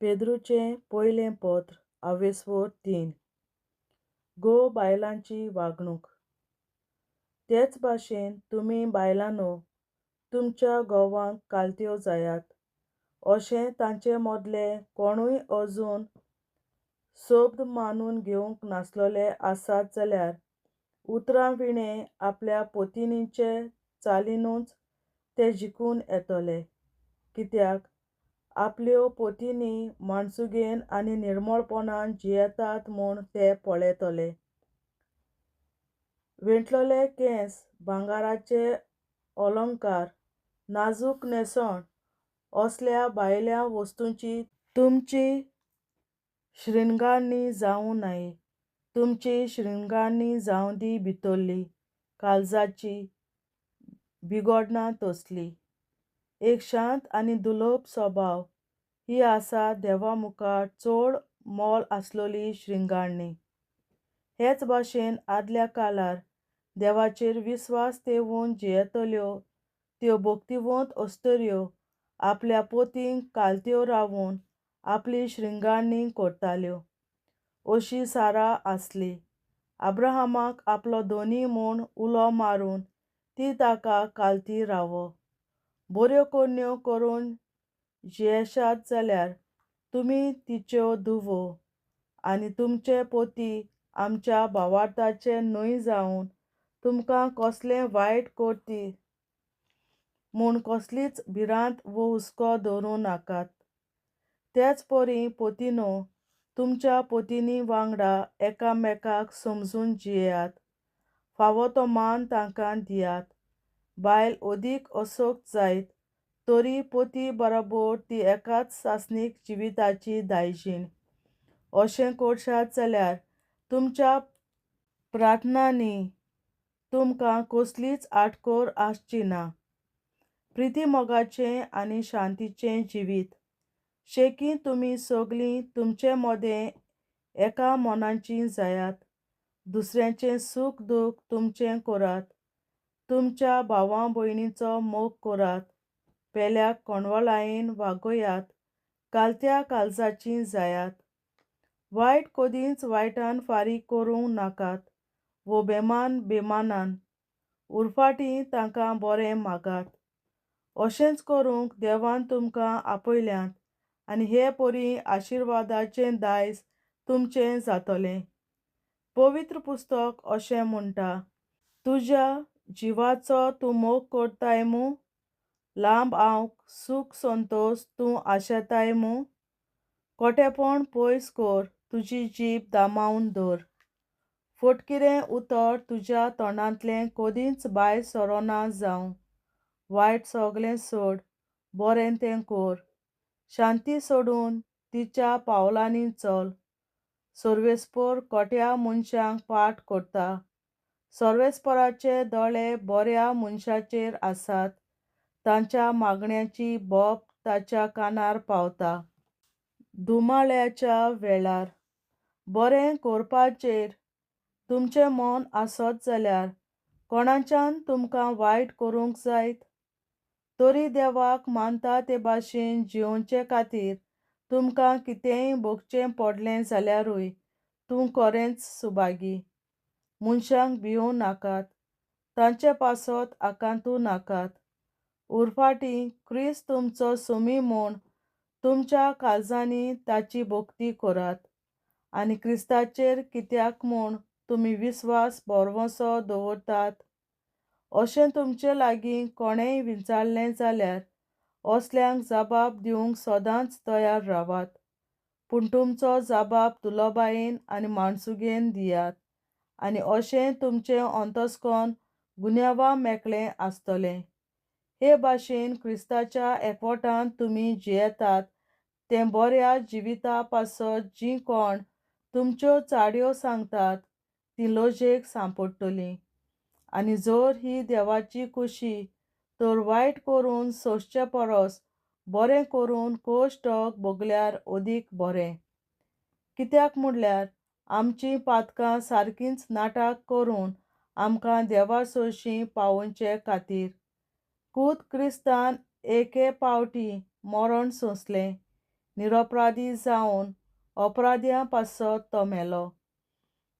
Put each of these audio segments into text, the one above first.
पेद्रूचें पयलें पत्र आवेस्वोर 3. घोव बायलांची वागणूक. तेच भाशेन तुमी बायलांनो तुमच्या घोवांक कालत्यो जायात, अशें तांचे मदले कोणूय अजून शब्द मानून घेवंक नासलेले आसात जाल्यार उतरां विणें आपल्या पतिनीचे चालिनूच ते जिखून येतले. कित्याक आपल्यो पतिनी माणसुगेन आनी निर्मळपणान जियेतात म्हूण ते पळयतले. वेंटलेले केंस, भांगराचे अलंकार, नाजूक न्हेसण असल्या भायल्या वस्तूंची तुमची श्रृंगारणी जावं नये. तुमची श्रृंगारणी जावं दी भितरली, काळजाची, बिगडना तसली. एक शांत आनी दुर्लभ स्वभाव ही आसा देवा मुखार चड मोल आसलेली श्रृंगारणी. हेच भाशेन आदल्या काळार देवाचेर विस्वास तेवून जियेतल्यो त्यो भक्तिवंत अस्तुऱ्यो आपल्या पतींक कालत्यो रावून आपली श्रृंगारणी करताल्यो. अशी सारा आसली. अब्राहमाक आपलो धनी म्हूण उलो मारून ती ताका कालती रावो. बऱ्यो करण्यो करून जियेशात जाल्यार तुमी तिच्यो धुवो आनी तुमचे पती आमच्या भावार्थाचे न्हय जावन तुमकां कसलें वायट करती म्हूण कसलीच भिरांत वो हुस्को दवरूं नाकात. तेच परी पतीनो तुमच्या पतिनी वांगडा एकामेकाक समजून जियेयात. फावो तो मान तांकां दियात. बायल अदीक असक्त जायत तरी पती बरोबर ती एकाच सासणीक जिविताची दायजीण. अशें करशात जाल्यार तुमच्या प्रार्थनांनी तुमकां कसलीच आटकोर आसची ना. प्रिती मोगाचें आनी शांतीचें जिवीत. शेकी तुमी सगलीं तुमचे मदें एका मनाचीं जायात. दुसऱ्याचें सूख दूख तुमचें करात. तुमच्या भावा भयणीचो मोग करात. पेल्याक कोणवळायेन वागयात. कालत्या काळजाचीं जायात. वायट कदींच वायटान फारीक करूंक नाकात वो बेमान बेमानान. उरफाटी तांकां बरें मागात. अशेंच करूंक देवान तुमकां आपयल्यात आनी हे परी आशिर्वादाचें दायज तुमचें जातलें. पवित्र पुस्तक अशें म्हणटा, तुज्या जिवाचो तूं मोग करताय मूं? लांब आवक सूख संतोश तूं आशेताय मूं? कोटेपण पयस कर, तुजी जीब दामावन दवर. फटकिरें उतर तुज्या तोंडांतलें कदींच भायर सरोना जावं. वायट सगलें सोड, बरें तें कर. शांती सोडून तिच्या पावलांनी चल. सर्वेस्पर कोट्या मनशांक पाठ करता. सर्वेस्पराचे दोळे बऱ्या मनशाचेर आसात. तांच्या मागण्याची बोब ताच्या कानार पावता. धुमाळ्याच्या वेळार बरें करपाचेर तुमचें मन आसत जाल्यार कोणाच्यान तुमकां वायट करूंक जायत? तरी देवाक मानता ते भाशेन जियोवचे खातीर तुमकां कितेंय भोगचें पडलें जाल्यारूय तूं खरेंच सुभागी. मनशांक भियोवं नाकात. तांचे पासत आकांतू नाकात. उरफाटी क्रिस्त तुमचो सोमी म्हूण तुमच्या काळजांनी ताची भक्ती करात आनी क्रिस्ताचेर कित्याक म्हूण तुमी विस्वास भरवंसो दवरतात? अशें तुमचे लागीं कोणेंय विचारलें जाल्यार असल्यांक जबाब दिवंक सदांच तयार रावात. पूण तुमचो जबाब दुलोबायेन आनी माणसुगेन दियात आनी अशें तुमचें अंतस्कन गुन्यांवा मेकळें आसतलें. हे भाशेन क्रिस्ताच्या एकवटान तुमी जियेतात तें बऱ्या जिविता पासत जीं कोण तुमच्यो चाडयो सांगतात तीं लजेक सांपडटलीं. आनी जर ही देवाची खुशी तर वायट करून सोंसचे परस बरें करून कश्ट भोगल्यार अदीक बरें. कित्याक म्हणल्यार आमचीं पातकां सारकींच नाटक करून आमकां देवा सरशीं पावोवचे खातीर खूद क्रिस्तान एके पावटी मरण सोंसलें. निरपराधी जावन अपराध्यां पासत तो मेलो.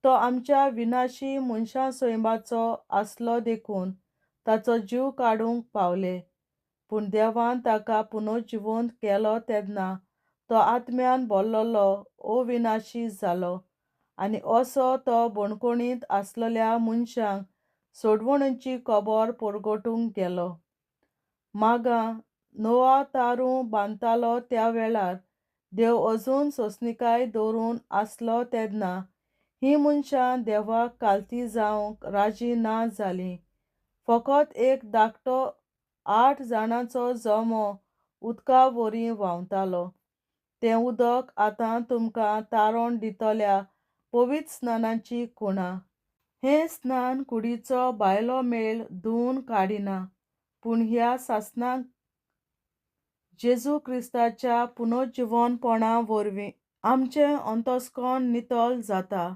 तो आमच्या विनाशी मनशां सैमाचो आसलो देखून ताचो जीव काडूंक पावले. पूण देवान ताका पुनर्जिवंत केलो तेन्ना तो आत्म्यान भरलेलो अविनाशी जालो आनी असो तो बणकोणींत आसलेल्या मनशांक सोडवणेची खबर परगटूंक गेलो. मागां नोआ तारूं बांदतालो त्या वेळार देव अजून सोंसणीकाय दवरून आसलो तेन्ना हीं मनशां देवाक कालती जावंक राजी ना जालीं. फकत एक धाकटो 8 जाणांचो जमो उदका वरी व्हांवतालो. तें उदक आतां तुमकां तारण दितल्या पवित्र स्नानाची खुणा. हें स्नान कुडीचो भायलो मेळ धुवन काडिना, पूण ह्या सासणाक जेजू क्रिस्ताच्या पुनर्जिवनपणा वरवीं आमचें अंतस्कर्ण नितळ जाता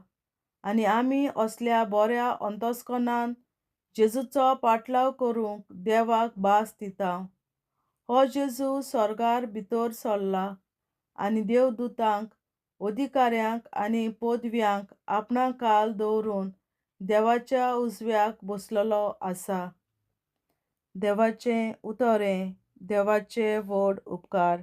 आनी आमी असल्या बऱ्या अंतस्कर्णान जेजूचो पाटलाव करूंक देवाक भास दिता. हो जेजू सर्गार भितर सरला आनी देवदूतांक, अधिकाऱ्यांक आनी पदव्यांक आपणा खाल दवरून देवाच्या उजव्याक बसलेलो आसा. देवाचें उतर हें देवाचे व्हड उपकार.